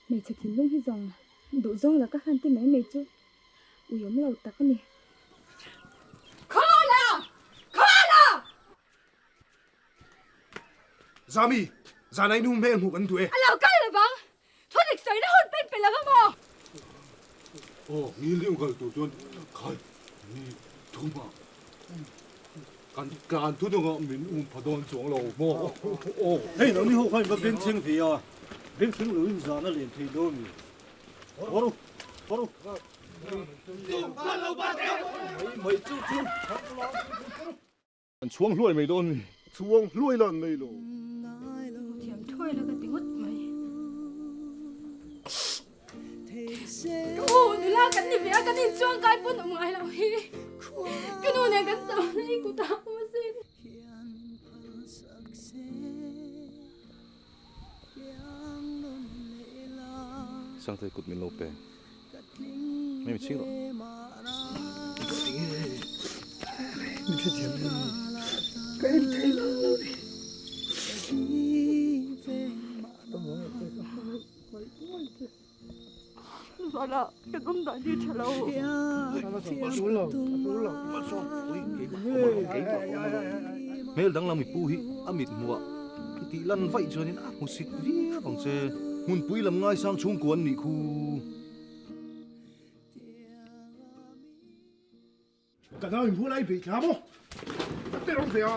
Hmeichhe thinlung hi zawng duhzawng laka hlan ti mai mai chu uiawm lo tak a ni. Khawla! Khawla! Zami, zan ai nu hmel hmuh kan duh e. A lo kal lo vang! Thudik sawina hun pen pe lo va maw? Aw, ngil deuh kal tur chuan khai ni thuma kan tlan thu dawngah min um pha dawn chuang lo maw? Aw. Hei lo ni ho khan va bengchheng ve a, bengchheng lo in zan a len thei dawn mi? Haw ru, haw ru. Mai mai chu chu. An chhuang hluai mai dawn mi. Chhuang hluai lan mai lo. Thiam thuai la ka ti ngawt mai. Ka u nula kan ni ve a, kan inchuang kai pawn awm ngai lo hi. Ka nu nen kan chau na i kut ah awm asin. Sangte kut min lo pe. Mai mi chhing rawh. Min hrethiam lo ni. Ka en thei lo lo ni. Zuala, kan awm dan hi tha lo. Hmel danglam i pu hi a mit hmuh ah i tih lan vaih chuanin a hmusit viau ang che. Hmunpui lam ngaisang chhungkua an nih khu. Ka nau in hmuh lai bei thla maw? Ka te rawng ve a.